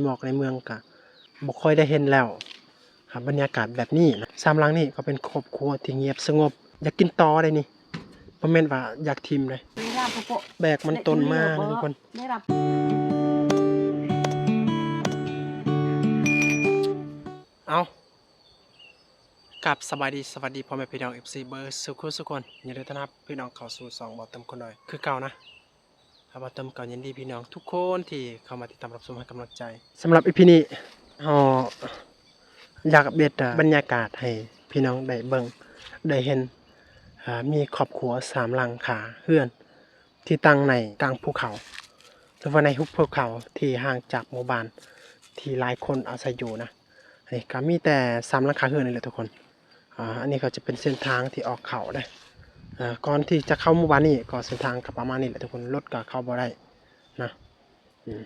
ນອກໃນເມືອງກະບໍ່ຄ່ອຍໄດ້ເຫັນແລ້ວ ອ່າ ບັນຍາກາດແບບນີ້ນະ. ສາມຫຼັງນີ້ກໍເປັນຄອບຄົວທີ່ງຽບສະຫງົບ. ຢາກກິນຕໍ່ໄດ໋ນີ້ ບໍ່ແມ່ນວ່າຢາກຖິ້ມເດ໋. ແບກມັນຕົ້ນມານະທຸກຄົນ. ເອົາ ກາບສະບາຍດີ ສະຫວັດດີພໍ່ແມ່ພີ່ນ້ອງ ເອັຟຊີ ເບິດສູ່ຄູ່ສູ່ຄົນ. ຍິນດີຕ້ອນຮັບພີ່ນ້ອງເຂົ້າສູ່ຊ່ອງບ່າວເຕີມຄົນດອຍຄືເກົ່ານະ. ບ່າວເຕີມກໍຍິນດີພີ່ນ້ອງທຸກຄົນທີ່ເຂົ້າມາຕິດຕາມຮັບຊົມໃຫ້ກຳລັງໃຈ. ສຳລັບອີພີນີ້ ເຮົາຢາກອັບເດດ ອ່າ ບັນຍາກາດໃຫ້ພີ່ນ້ອງໄດ້ເບິ່ງໄດ້ເຫັນ ອ່າ ມີຄອບຄົວສາມຫຼັງຄາເຮືອນທີ່ຕັ້ງໃນກາງພູເຂົາ ຫຼືວ່າໃນຫຸບພູເຂົາທີ່ຫ່າງຈາກໝູ່ບ້ານທີ່ຫຼາຍຄົນອາໄສຢູ່ນະ. ນີ້ກໍມີແຕ່ສາມຫຼັງຄາເຮືອນນີ້ແຫຼະທຸກຄົນ. ອ່າ ອັນນີ້ກໍຈະເປັນເສັ້ນທາງທີ່ອອກເຂົ້າເດ້. ອ່າ ກ່ອນທີ່ຈະເຂົ້າໝູ່ບ້ານນີ້ກໍເສັ້ນທາງກໍປະມານນີ້ແຫຼະທຸກຄົນ, ລົດກໍເຂົ້າບໍ່ໄດ້ນະ. ອືມ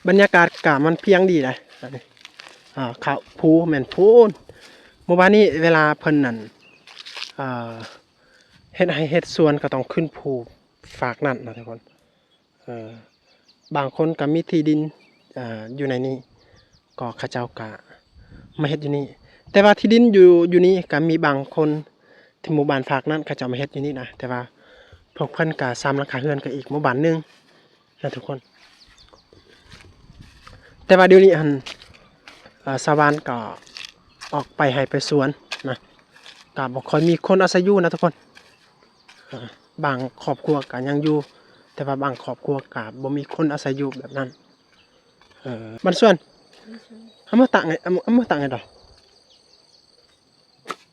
ບັນຍາກາດກໍມັນພຽງດີເດ້. ອ່າ ເຂົ້າພູແມ່ນພູນ. ໝູ່ບ້ານນີ້ເວລາເພິ່ນນັ້ນ ອ່າ ເຮັດໄຮ່ເຮັດສວນກໍຕ້ອງຂຶ້ນພູຟາກນັ້ນນະທຸກຄົນ. ເອີ ບາງຄົນກໍມີທີ່ດິນ ເອີ ຢູ່ໃນນີ້ ກໍເຂົາເຈົ້າກໍມາເຮັດຢູ່ນີ້. ແຕ່ວ່າທີ່ດິນຢູ່ ຢູ່ນີ້ກໍມີບາງຄົນທີ່ໝູ່ບ້ານຟາກນັ້ນ ເຂົາເຈົ້າມາເຮັດຢູ່ນີ້ນະ. ແຕ່ວ່າພວກເພິ່ນກໍສາມຫຼັງຄາເຮືອນກັບອີກໝູ່ບ້ານໜຶ່ງນະທຸກຄົນ. ແຕ່ວ່າດຽວນີ້ຫັ້ນ ເອີ ຊາວບ້ານກໍອອກໄປໄຮ່ໄປສວນນະ, ກໍບໍ່ຄ່ອຍມີຄົນອາໄສຢູ່ນະທຸກຄົນ. ອ່າ ບາງຄອບຄົວກໍຍັງຢູ່ ແຕ່ວ່າບາງຄອບຄົວກໍບໍ່ມີຄົນອາໄສຢູ່ແບບນັ້ນ. ເອີ ບ້ານສວນ ເອົາມາຕາກໄງ ເອົາມາຕາກໄງດອກ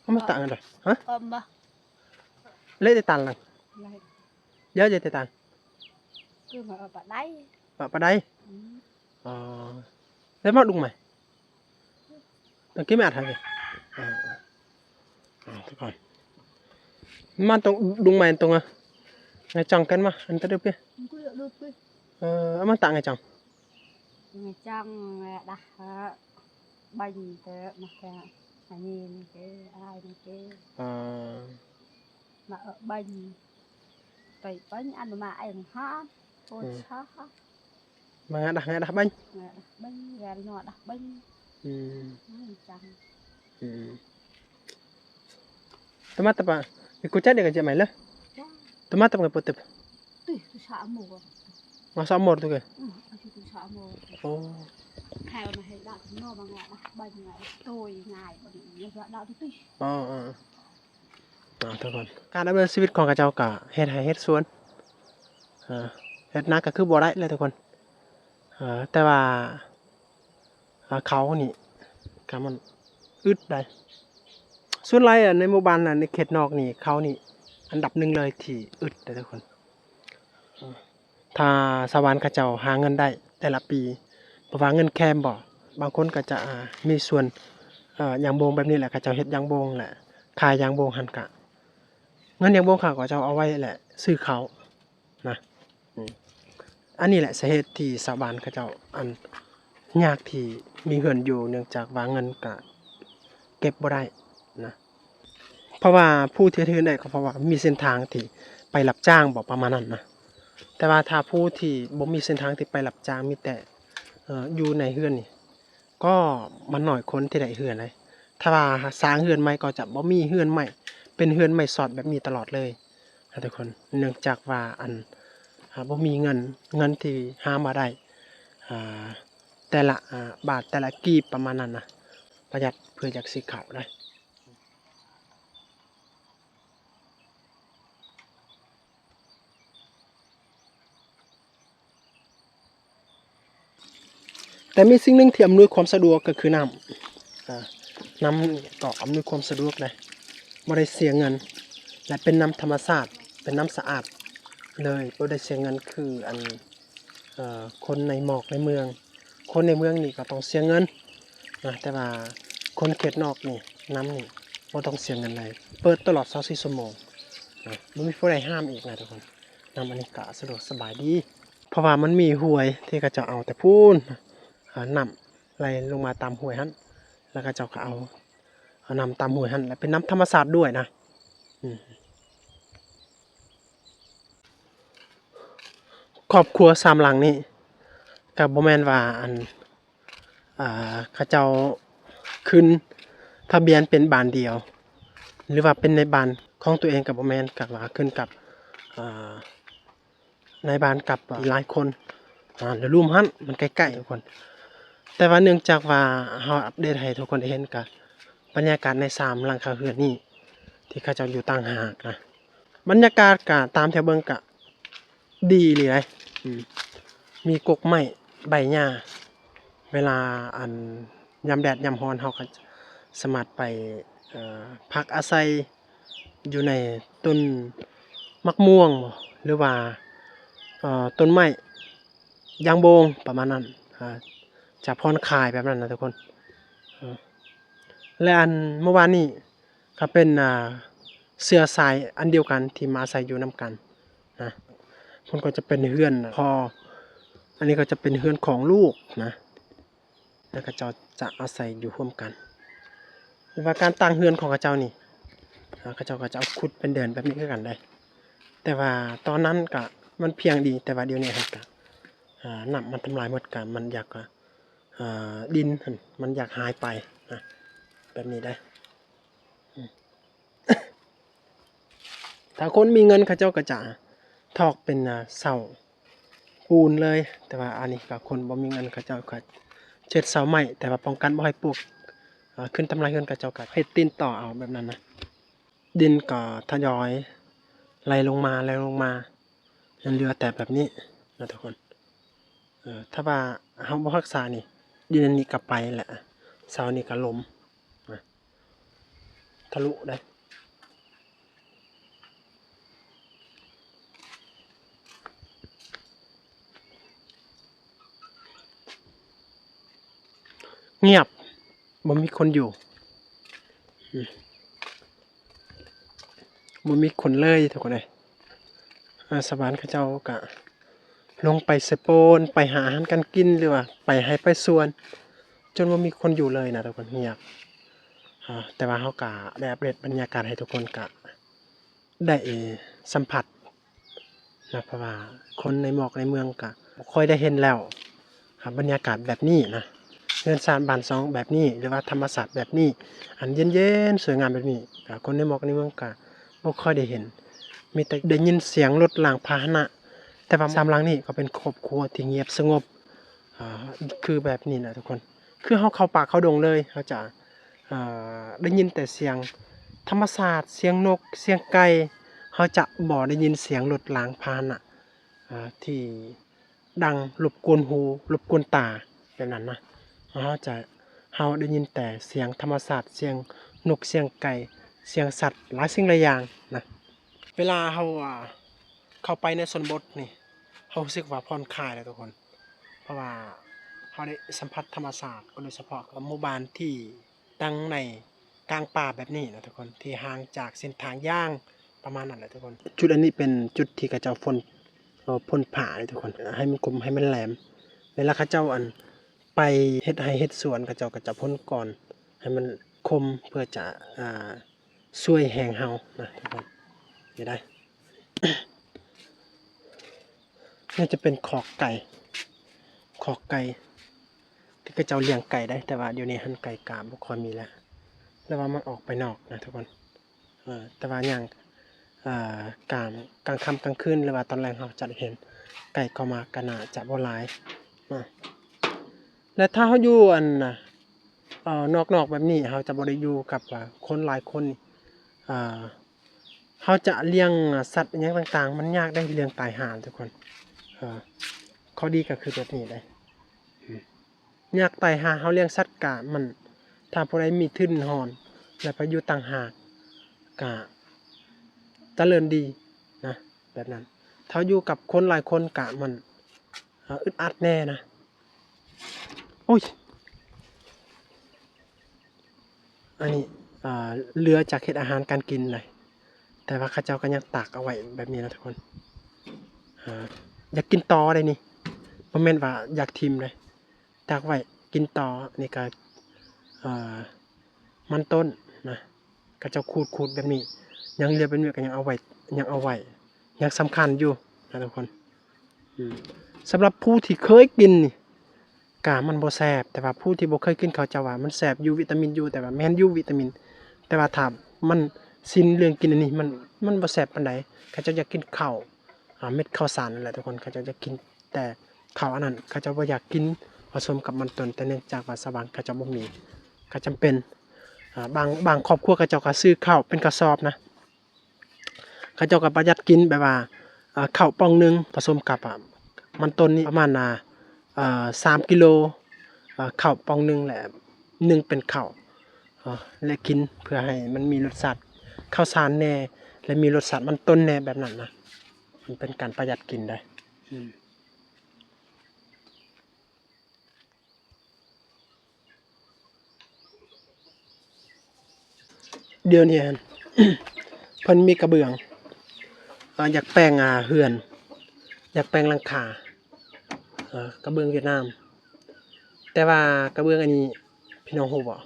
ເອົາມາຕາກໄງດອກ ຮະ ເອົາມາ ເລະແຕ່ຕັນລະ ເລະແຕ່ຕັນ ຄືມາເອົາປາໄດ ປາ ປາໄດ ອືມ ອໍ ແລ້ວມາດຸງໃໝ່ Đăng ký mẹ thật kìa. Ờ, ờ. Ờ, thế còn. Mà tông đúng mày tông à. Ngày chồng kén mà, anh ta được kìa. Ờ, mà tặng ngày chồng. Ngày chồng, ờ, đah, ờ, bánh, tớ, mà kìa, anh nhìn kìa, ai nhìn kìa. Ờ. Mà ở bánh, tây bánh, ăn mà em hả? Ôi, sao hả? ມາຫາດາ ຫາດາເບິ່ງ ຫາດາເບິ່ງ ຫາດາເບິ່ງ ອືມ ອືມ ຈັງ ອືມ ຕະມາດຕະປາ ມີກູຈັດເດກະຈະໄໝເລີ ຕະມາດຕະປາ ປະຕຶບ ຕຸຍ ຕຸຊາໂມ ມາຊາໂມຕຸກະ ອືມ ຕຸຊາໂມ ໂອ້ ແຖວມາໃຫ້ດາ ໂນ ມາຫາດາເບິ່ງ ໂຕຍງ່າຍ ດາ ຕຸຍ ອໍ ອໍ ອ່າ ທຸກຄົນ ການດຳເນີນຊີວິດຂອງເຂົາເຈົ້າກະເຮັດໄຮ່ເຮັດສວນ ເຮັດນາກະຄືບໍ່ໄດ້ແຫຼະທຸກຄົນ ແຕ່ວ່າ ເຂົານີ້ກະມັນອຶດໄດ໋ ສ່ວນຫຼາຍໃນໝູ່ບ້ານ ໃນເຂດນອກນີ້ ເຂົານີ້ອັນດັບໜຶ່ງເລີຍທີ່ອຶດເດ້ທຸກຄົນ. ຖ້າຊາວບ້ານເຂົາເຈົ້າຫາເງິນໄດ້ແຕ່ລະປີ ບໍ່ວ່າເງິນແຄມບໍ ບາງຄົນກໍຈະ ອ່າ ມີສວນ ເອີ ຢາງບົງແບບນີ້ແຫຼະ ເຂົາເຈົ້າເຮັດຢາງບົງ ແລະ ຂາຍຢາງບົງຫັ້ນກະ ເງິນຢາງບົງເຂົາກໍຈະເອົາໄວ້ ແລະ ຊື້ເຂົ້ານະ ອືມ ອັນນີ້ແຫຼະສາເຫດທີ່ຊາວບ້ານເຂົາເຈົ້າ ອັນ ຍາກທີ່ມີເຮືອນຢູ່ ເນື່ອງຈາກວ່າເງິນກະເກັບບໍ່ໄດ້ນະ. ເພາະວ່າຜູ້ທີ່ເຮັດເຮືອນໄດ້ກໍເພາະວ່າມີເສັ້ນທາງທີ່ໄປຮັບຈ້າງບໍ ປະມານນັ້ນນະ. ແຕ່ວ່າຖ້າຜູ້ທີ່ບໍ່ມີເສັ້ນທາງທີ່ໄປຮັບຈ້າງ ມີແຕ່ ເອີ ຢູ່ໃນເຮືອນນີ້ ກໍມັນໜ້ອຍຄົນທີ່ໄດ້ເຮືອນເລີຍ. ຖ້າວ່າສ້າງເຮືອນໃໝ່ກໍຈະບໍ່ມີເຮືອນໃໝ່ ເປັນເຮືອນໄມ້ສອດແບບນີ້ຕະຫຼອດເລີຍນະທຸກຄົນ. ເນື່ອງຈາກວ່າ ອັນ ອ່າ ບໍ່ມີເງິນ ເງິນທີ່ຫາມາໄດ້ ອ່າ ແຕ່ລະ ອ່າ ບາດ ແຕ່ລະກີບປະມານນັ້ນນະ ປະຢັດເພື່ອຢາກຊື້ເຂົ້າໄດ້. ແຕ່ມີສິ່ງໜຶ່ງທີ່ອຳນວຍຄວາມສະດວກກໍຄືນ້ຳ ອ່າ ນ້ຳກໍອຳນວຍຄວາມສະດວກເດ້ ບໍ່ໄດ້ເສຍເງິນ ແລະ ເປັນນ້ຳທຳມະຊາດ ເປັນນ້ຳສະອາດເລີຍ ບໍ່ໄດ້ເສຍເງິນຄື ອັນ ເອີ ຄົນໃນໝອກໃນເມືອງ. ຄົນໃນເມືອງນີ້ກໍຕ້ອງເສຍເງິນນະ ແຕ່ວ່າຄົນເຂດນອກນີ້ ນ້ຳນີ້ບໍ່ຕ້ອງເສຍເງິນເລີຍ ເປີດຕະຫຼອດຊາວສີ່ຊົ່ວໂມງນະ ບໍ່ມີຜູ້ໃດຫ້າມອີກນະທຸກຄົນ. ນ້ຳອັນນີ້ກໍສະດວກສະບາຍດີ ເພາະວ່າມັນມີຫ້ວຍທີ່ເຂົາເຈົ້າເອົາແຕ່ພຸ້ນ ອ່າ ນ້ຳໄຫຼລົງມາຕາມຫ້ວຍຫັ້ນ ແລ້ວເຂົາເຈົ້າກໍເອົາ ເອົານ້ຳຕາມຫ້ວຍຫັ້ນ ແລະ ເປັນນ້ຳທຳມະຊາດດ້ວຍນະ ອືມ. ຄອບຄົວສາມຫຼັງນີ້ ກໍບໍ່ແມ່ນວ່າອັນ ອ່າ ເຂົາເຈົ້າຂຶ້ນທະບຽນເປັນບ້ານດຽວ ຫຼືວ່າເປັນໃນບ້ານຂອງຕົວເອງກໍບໍ່ແມ່ນ ກໍວ່າຂຶ້ນກັບ ອ່າ ນາຍບ້ານກັບຫຼາຍຄົນ ອ່າ ລະລຸ່ມຫັ້ນມັນໃກ້ໆ ທຸກຄົນ. ແຕ່ວ່າເນື່ອງຈາກວ່າເຮົາອັບເດດໃຫ້ທຸກຄົນໄດ້ເຫັນ ກະບັນຍາກາດໃນສາມຫຼັງຄາເຮືອນນີ້ ທີ່ເຂົາເຈົ້າຢູ່ຕ່າງຫາກນະ ບັນຍາກາດກະຕາມທີ່ເບິ່ງກະ ດີອີ່ຫຼີເດ້ ອືມ ມີກົກໄມ້ໃບຫຍ້າ ເວລາອັນຍາມແດດຍາມຮ້ອນ ເຮົາກໍສາມາດໄປ ເອີ ພັກອາໄສຢູ່ໃນຕົ້ນໝາກມ່ວງບໍ ຫຼືວ່າ ເອີ ຕົ້ນໄມ້ຢາງໂບງ ປະມານນັ້ນ ອາ ຈະຜ່ອນຄາຍແບບນັ້ນນະທຸກຄົນ ເອີ ແລະ ອັນເມື່ອວານນີ້ກໍເປັນ ອ່າ ເຊື້ອສາຍອັນດຽວກັນທີ່ມາອາໄສຢູ່ນຳກັນນະ. ພຸ້ນກໍຈະເປັນເຮືອນພໍ່ ອັນນີ້ກໍຈະເປັນເຮືອນຂອງລູກນະ ແລ້ວເຂົາເຈົ້າຈະອາໄສຢູ່ຮ່ວມກັນ. ແຕ່ວ່າການຕັ້ງເຮືອນຂອງເຂົາເຈົ້ານີ້ ອ່າ ເຂົາເຈົ້າກໍຈະເອົາຂຸດເປັນເດີ່ນແບບນີ້ຄືກັນເດ້ ແຕ່ວ່າຕອນນັ້ນກະມັນພຽງດີ ແຕ່ວ່າດຽວນີ້ຫັ້ນກະ ອ່າ ນ້ຳມັນທຳລາຍໝົດ ກະມັນຢາກ ອ່າ ດິນຫັ້ນມັນຢາກຫາຍໄປນະ ແບບນີ້ເດ້. ອືມ ຖ້າຄົນມີເງິນເຂົາເຈົ້າກໍຈະຖອກເປັນ ອ່າ ເສົາປູນເລີຍ ແຕ່ວ່າອັນນີ້ກໍຄົນບໍ່ມີເງິນເຂົາເຈົ້າກໍເຮັດເສົາໄມ້ ແຕ່ວ່າປ້ອງກັນບໍ່ໃຫ້ປົກ ອ່າ ຂຶ້ນທຳລາຍເຮືອນ ເຂົາເຈົ້າກໍເຮັດຕີນຕໍ່ເອົາແບບນັ້ນນະ. ດິນກໍທະຍອຍໄຫຼລົງມາ ໄຫຼລົງມາ ຍັງເຫຼືອແຕ່ແບບນີ້ນະທຸກຄົນ. ເອີ ຖ້າວ່າເຮົາບໍ່ຮັກສານີ້ ດິນອັນນີ້ກໍໄປແຫຼະ ເສົານີ້ກໍລົ້ມນະ ທະລຸໄດ້. ງຽບ ບໍ່ມີຄົນຢູ່ ອືມ ບໍ່ມີຄົນເລີຍທຸກຄົນເອີຍ. ອ່າ ຊາວບ້ານເຂົາເຈົ້າກະລົງໄປໃສ່ໂປນ ໄປຫາອາຫານການກິນ ຫຼືວ່າໄປໄຮ່ໄປສວນ ຈົນບໍ່ມີຄົນຢູ່ເລີຍນະທຸກຄົນ ງຽບ. ອ່າ ແຕ່ວ່າເຮົາກະໄດ້ອັບເດດບັນຍາກາດໃຫ້ທຸກຄົນກະໄດ້ສຳຜັດ ນະ ເພາະວ່າຄົນໃນໝອກໃນເມືອງກະບໍ່ຄ່ອຍໄດ້ເຫັນແລ້ວ ອ່າ ບັນຍາກາດແບບນີ້ນະ ເຮືອນຊານບ້ານຊ່ອງແບບນີ້ ຫຼືວ່າທຳມະຊາດແບບນີ້ ອັນເຢັນໆ ສວຍງາມແບບນີ້ ກະຄົນໃນໝອກໃນເມືອງກະບໍ່ຄ່ອຍໄດ້ເຫັນ ມີແຕ່ໄດ້ຍິນສຽງລົດລາງພາຫະນະ. ແຕ່ວ່າສາມຫຼັງນີ້ກໍເປັນຄອບຄົວທີ່ງຽບສະຫງົບ ອ່າ ຄືແບບນີ້ນະທຸກຄົນ ຄືເຮົາເຂົ້າປ່າເຂົ້າດົງເລີຍ ເຮົາຈະ ອ່າ ໄດ້ຍິນແຕ່ສຽງທຳມະຊາດ ສຽງນົກ ສຽງໄກ່ ເຮົາຈະບໍ່ໄດ້ຍິນສຽງລົດລາງພາຫະນະ ອ່າ ທີ່ດັງລົບກວນຫູ ລົບກວນຕາແບບນັ້ນນະ. ເຮົາຈະ ເຮົາໄດ້ຍິນແຕ່ສຽງທຳມະຊາດ ສຽງນົກ ສຽງໄກ່ ສຽງສັດ ຫຼາຍສິ່ງຫຼາຍຢ່າງນະ. ເວລາເຮົາ ອ່າ ເຂົ້າໄປໃນຊົນນະບົດນີ້ ເຮົາຮູ້ສຶກວ່າຜ່ອນຄາຍແລ້ວທຸກຄົນ ເພາະວ່າເຮົາໄດ້ສຳຜັດທຳມະຊາດ ໂດຍສະເພາະກັບໝູ່ບ້ານທີ່ຕັ້ງໃນກາງປ່າແບບນີ້ນະທຸກຄົນ ທີ່ຫ່າງຈາກເສັ້ນທາງຢ່າງປະມານນັ້ນແຫຼະທຸກຄົນ. ຈຸດອັນນີ້ເປັນຈຸດທີ່ເຂົາເຈົ້າພົ່ນ ເອີ ພົ່ນຜ້າເດ້ທຸກຄົນ ໃຫ້ມັນຄົມ ໃຫ້ມັນແຫຼມ. ເວລາເຂົາເຈົ້າ ອັນ ໄປເຮັດໄຮ່ເຮັດສວນ ເຂົາເຈົ້າກໍຈະພົ່ນກ່ອນໃຫ້ມັນຄົມ ເພື່ອຈະ ອ່າ ຊ່ວຍແຮງເຮົານະທຸກຄົນ ນີ້ໄດ໋. ນີ້ຈະເປັນຄອກໄກ່ ຄອກໄກ່ທີ່ເຂົາເຈົ້າລ້ຽງໄກ່ໄດ໋ ແຕ່ວ່າດຽວນີ້ຫັ້ນໄກ່ກະບໍ່ຄ່ອຍມີແລ້ວ ແລ້ວວ່າມັນອອກໄປນອກນະທຸກຄົນ. ເອີ ແຕ່ວ່າຍ່າງ ເອີ ກາງ ກາງຄ່ຳກາງຄືນ ຫຼືວ່າຕອນແລງເຮົາຈະໄດ້ເຫັນໄກ່ເຂົ້າມາ ກໍໜ້າຈະບໍ່ຫຼາຍນະ. ແລະ ຖ້າເຮົາຢູ່ອັນ ເອີ ນອກໆ ແບບນີ້ ເຮົາຈະບໍ່ໄດ້ຢູ່ກັບ ເອີ ຄົນຫຼາຍຄົນ ເອີ ເຮົາຈະລ້ຽງສັດອີ່ຫຍັງຕ່າງໆ ມັນຍາກເດ້ ເລື່ອງຕາຍຫາທຸກຄົນ. ເອີ ຂໍ້ດີກໍຄືແບບນີ້ເດ້ ອືມ ຍາກຕາຍຫາ ເຮົາລ້ຽງສັດກະມັນ ຖ້າຜູ້ໃດມີທຶນຮອນ ແລ້ວໄປຢູ່ຕ່າງຫາກ ກະຈະເລີນດີນະ ແບບນັ້ນ. ຖ້າຢູ່ກັບຄົນຫຼາຍຄົນກະມັນ ເອີ ອຶດອັດແດ່ນະ. ໂອ້ຍ ອັນນີ້ ອ່າ ເຫຼືອຈາກເຮັດອາຫານການກິນໃດ໋ ແຕ່ວ່າເຂົາເຈົ້າກໍຍັງຕາກເອົາໄວ້ແບບນີ້ນະທຸກຄົນ. ອ່າ ຢາກກິນຕໍ່ໄດ໋ນີ້ ບໍ່ແມ່ນວ່າຢາກຖິ້ມເດ້ ຕາກໄວ້ກິນຕໍ່. ນີ້ກໍ ອ່າ ມັນຕົ້ນນະ ເຂົາເຈົ້າຂູດໆ ແບບນີ້ ຍັງເຫຼືອແບບນີ້ກໍຍັງເອົາໄວ້ ຍັງເອົາໄວ້ ຍັງສຳຄັນຢູ່ນະທຸກຄົນ. ອືມ ສຳລັບຜູ້ທີ່ເຄີຍກິນນີ້ ກະມັນບໍ່ແຊບ. ແຕ່ວ່າຜູ້ທີ່ບໍ່ເຄີຍກິນເຂົ້າເຈົ້າວ່າມັນແຊບຢູ່ ວິຕາມິນຢູ່ ແຕ່ວ່າແມ່ນຢູ່ວິຕາມິນ ແຕ່ວ່າຖ້າມັນຊິນເລື່ອງກິນອັນນີ້ ມັນ ມັນບໍ່ແຊບປານໃດ. ເຂົາເຈົ້າຢາກກິນເຂົ້າ ອາ ເມັດເຂົ້າສານນັ້ນແຫຼະທຸກຄົນ ເຂົາເຈົ້າຢາກກິນແຕ່ເຂົ້າອັນນັ້ນ ເຂົາເຈົ້າບໍ່ຢາກກິນປະສົມກັບມັນຕົ້ນ. ແຕ່ເນື່ອງຈາກວ່າຊາວບ້ານເຂົາເຈົ້າບໍ່ມີ ກໍຈຳເປັນ ອາ ບາງ ບາງຄອບຄົວເຂົາເຈົ້າກໍຊື້ເຂົ້າເປັນກະສອບນະ ເຂົາເຈົ້າກໍປະຢັດກິນ ແບບວ່າ ເຂົ້າປ່ອງໜຶ່ງປະສົມກັບ ອາ ມັນຕົ້ນນີ້ປະມານ ອາ ສາມກິໂລ ເຂົ້າປ່ອງໜຶ່ງ ແລະ ໜຶ່ງເປັນເຂົ້າ ແລະ ກິນເພື່ອໃຫ້ມັນມີລົດຊາດເຂົ້າສານແດ່ ແລະ ມີລົດຊາດມັນຕົ້ນແດ່ ແບບນັ້ນນະ. ມັນເປັນການປະຢັດກິນໄດ໋. ອືມ. ດຽວນີ້ຫັ້ນ ເພິ່ນມີກະເບື້ອງ ອາ ຢາກແປງ ອາ ເຮືອນ ຢາກແປງຫຼັງຄາ ອາ ກະເບື້ອງຫວຽດນາມ. ແຕ່ວ່າກະເບື້ອງອັນນີ້ ພີ່ນ້ອງຮູ້ບໍ່?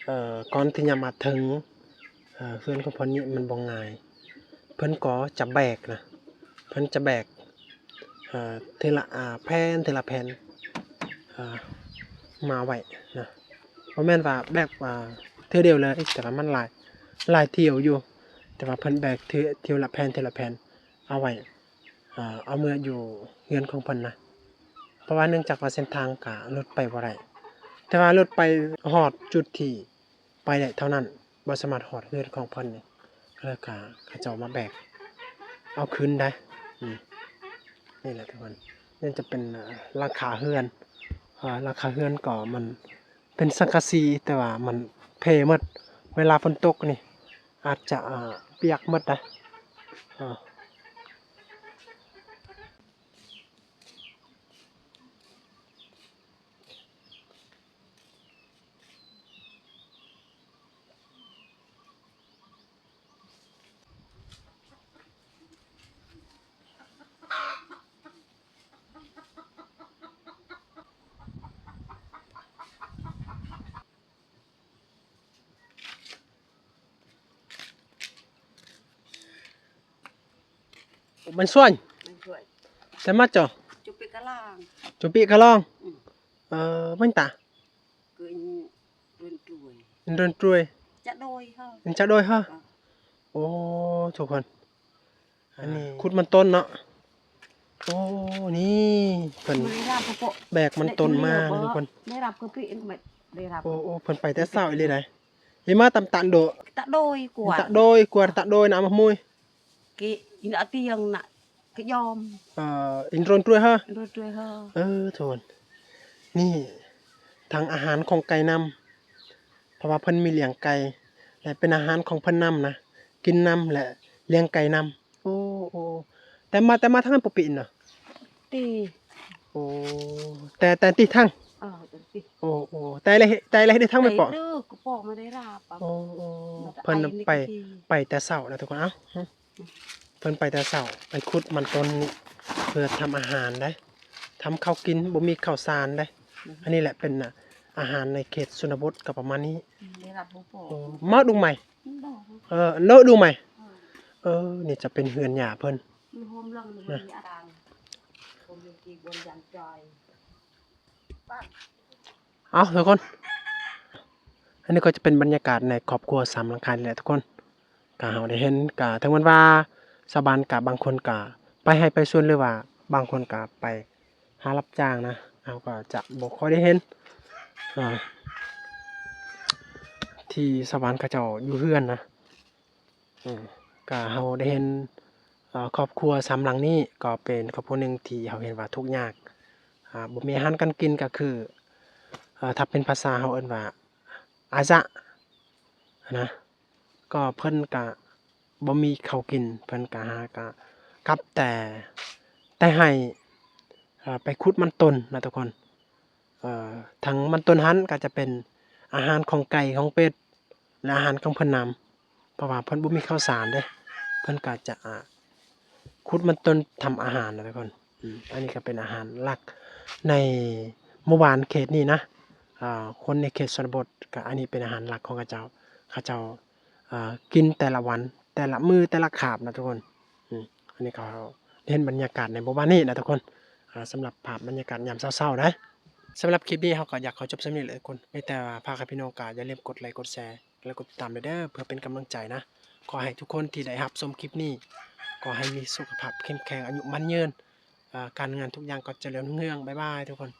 ເອີ ກ່ອນທີ່ຈະມາເຖິງ ເອີ ເຮືອນຂອງເພິ່ນນີ້ມັນບໍ່ງ່າຍ. ເພິ່ນກໍຈະແບກນະ ເພິ່ນຈະແບກ ເອີ ເທື່ອລະ ອາ ແຜ່ນ ເທື່ອລະແຜ່ນ ອາ ມາໄວ້ນະ. ບໍ່ແມ່ນວ່າແບກ ອາ ເທື່ອດຽວເລີຍ ແຕ່ວ່າມັນຫຼາຍ ຫຼາຍຖ້ຽວຢູ່ ແຕ່ວ່າເພິ່ນແບກເທື່ອ ຖ້ຽວລະແຜ່ນ ເທື່ອລະແຜ່ນ ເອົາໄວ້ ເອົາເມືອຢູ່ເຮືອນຂອງເພິ່ນນະ. ເພາະວ່າເນື່ອງຈາກວ່າເສັ້ນທາງກະລົດໄປບໍ່ໄດ້ ແຕ່ວ່າລົດໄປຮອດຈຸດທີ່ ໄປໄດ້ເທົ່ານັ້ນ ບໍ່ສາມາດຮອດເຮືອນຂອງເພິ່ນນີ້ ກໍເລີຍກະເຂົາເຈົ້າມາແບກເອົາຄືນໄດ໋. ອືມ ນີ້ແຫຼະທຸກຄົນ ນີ້ຈະເປັນ ເອີ ຫຼັງຄາເຮືອນ ເອີ ຫຼັງຄາເຮືອນກໍມັນເປັນສັງກະສີ ແຕ່ວ່າມັນເພໝົດ ເວລາຝົນຕົກນີ້ອາດຈະ ເອີ ປຽກໝົດໄດ໋. ເອີ ມັນຊວນ ມັນຊວນ ແຕ່ມາຈໍ ຈຸປິກະລອງ ຈຸປິກະລອງ. ອືມ ເອີ ມັນຕາ ເກີນເດືອນຕວຍ ເດືອນຕວຍ ຈະໂດຍເຮົາ ຈະໂດຍເຮົາ. ເອີ ໂອ້ ທຸກຄົນ ອັນນີ້ ອາ ຂຸດມັນຕົ້ນເນາະ. ໂອ້ ນີ້ເພິ່ນ ບໍ່ໄດ້ຮັບກະເປາະ ແບກມັນຕົ້ນມາ ແບກທຸລຽວບໍ່ ທຸກຄົນ ໄດ້ຮັບກະປິ ໄດ້ຮັບ. ໂອ້ ໂອ້ ເພິ່ນໄປແຕ່ເຊົ້າອີ່ຫຼີໃດ໋ ເອີ ມາຕຳຕານໂດ ຕະໂດຍກວາ ຕະໂດຍກວາ ຕະໂດຍນະ ມາໝຸຍ ເກ ອີນອາຕຽງນະ ກະຍອມ ເອີ ອີນໂດນຕວຍເຮົາ ໂດນຕວຍເຮົາ. ເອີ ທຸກຄົນ ນີ້ທັງອາຫານຂອງໄກ່ນຳ ເພາະວ່າເພິ່ນມີລ້ຽງໄກ່ ແລະ ເປັນອາຫານຂອງເພິ່ນນຳນະ ກິນນຳ ແລະ ລ້ຽງໄກ່ນຳ. ໂອ້ ໂອ້ ແຕ່ມາ ແຕ່ມາທາງນັ້ນບໍ່ເປັນນະ ຕິ ໂອ້ ແຕ່ ແຕ່ຕິທາງ ເອີ ແຕ່ຕິ ໂອ້ ໂອ້ ແຕ່ລະ ແຕ່ລະເຮັດໄດ້ທາງໄປເປາະ ແຕ່ເດີກະເປາະ ບໍ່ໄດ້ຮັບ. ໂອ້ ໂອ້ ເພິ່ນໄປ ໄປແຕ່ເຊົ້ານະທຸກຄົນ. ເອົ້າ ເພິ່ນໄປແຕ່ເຊົ້າ ໄປຂຸດມັນຕົ້ນນີ້ ເພື່ອທຳອາຫານໄດ໋ ທຳເຂົ້າກິນ ບໍ່ມີເຂົ້າສານໄດ໋. ອືມ ອັນນີ້ແຫຼະເປັນອາຫານໃນເຂດຊົນນະບົດ ກໍປະມານນີ້. ອືມ ໄດ້ຮັບບໍ່ພໍ ເອີ ມາດູໃໝ່ ເອີ ໂລະດູໃໝ່. ເອີ ເອີ ນີ້ຈະເປັນເຮືອນຍ່າເພິ່ນ ມີໂຮມເລື່ອງ ມີອາການ ໂຮມເລື່ອງທີ່ບ່ອນຢ່າງຈອຍ. ເອົາ ທຸກຄົນ ອັນນີ້ກໍຈະເປັນບັນຍາກາດໃນຄອບຄົວສາມຫຼັງຄານີ້ແຫຼະທຸກຄົນ. ກະເຮົາໄດ້ເຫັນ ກະເຖິງແມ່ນວ່າຊາວບ້ານກະບາງຄົນກະໄປໄຮ່ໄປສວນ ຫຼືວ່າບາງຄົນກະໄປຫາຮັບຈ້າງນະ ເຮົາກໍຈະບໍ່ຄ່ອຍໄດ້ເຫັນ ເອີ ທີ່ຊາວບ້ານເຂົາເຈົ້າຢູ່ເຮືອນນະ. ອືມ ກະເຮົາໄດ້ເຫັນ ເອີ ຄອບຄົວສາມຫຼັງນີ້ ກໍເປັນຄອບຄົວໜຶ່ງທີ່ເຮົາເຫັນວ່າທຸກຍາກ ອາ ບໍ່ມີອາຫານການກິນ ກໍຄື ເອີ ຖ້າເປັນພາສາເຮົາເອີ້ນວ່າ ອາຊະ ນະ ກໍເພິ່ນກະບໍ່ມີເຂົ້າກິນ ເພິ່ນກະຫາ ກະກັບແຕ່ ແຕ່ໄຮ່ ເອີ ໄປຂຸດມັນຕົ້ນນະທຸກຄົນ. ເອີ ທັງມັນຕົ້ນຫັ້ນກໍຈະເປັນອາຫານຂອງໄກ່ຂອງເປັດ ແລະ ອາຫານຂອງເພິ່ນນຳ ເພາະວ່າເພິ່ນບໍ່ມີເຂົ້າສານເດ້ ເພິ່ນກໍຈະ ອາ ຂຸດມັນຕົ້ນທຳອາຫານນະທຸກຄົນ. ອືມ ອັນນີ້ກໍເປັນອາຫານຫຼັກໃນໝູ່ບ້ານເຂດນີ້ນະ ອາ ຄົນໃນເຂດຊົນນະບົດ ກໍອັນນີ້ເປັນອາຫານຫຼັກຂອງເຂົາເຈົ້າ ເຂົາເຈົ້າ ອາ ກິນແຕ່ລະວັນ ແຕ່ລະມື້ ແຕ່ລະຄາບນະທຸກຄົນ. ອືມ ອັນນີ້ກໍເຫັນບັນຍາກາດໃນໝູ່ບ້ານນີ້ນະທຸກຄົນ. ອາ ສຳລັບພາບບັນຍາກາດຍາມເຊົ້າໆໄດ໋. ສຳລັບຄລິບນີ້ເຮົາກໍຢາກຂໍຈົບສ່ຳນີ້ແຫຼະທຸກຄົນ. ມີແຕ່ວ່າຝາກໃຫ້ພີ່ນ້ອງກໍຢ່າລືມກົດໄລ ກົດແຊ ແລະ ກົດຕິດຕາມແດ່ເດີ ເພື່ອເປັນກຳລັງໃຈນະ. ຂໍໃຫ້ທຸກຄົນທີ່ໄດ້ຮັບຊົມຄລິບນີ້ ຂໍໃຫ້ມີສຸຂະພາບເຂັ້ມແຂງ ອາຍຸໝັ້ນຍືນ ເອີ ການງານທຸກຢ່າງກໍຈະເລີນຮຸ່ງເຮືອງ. ບາຍບາຍທຸກຄົນ.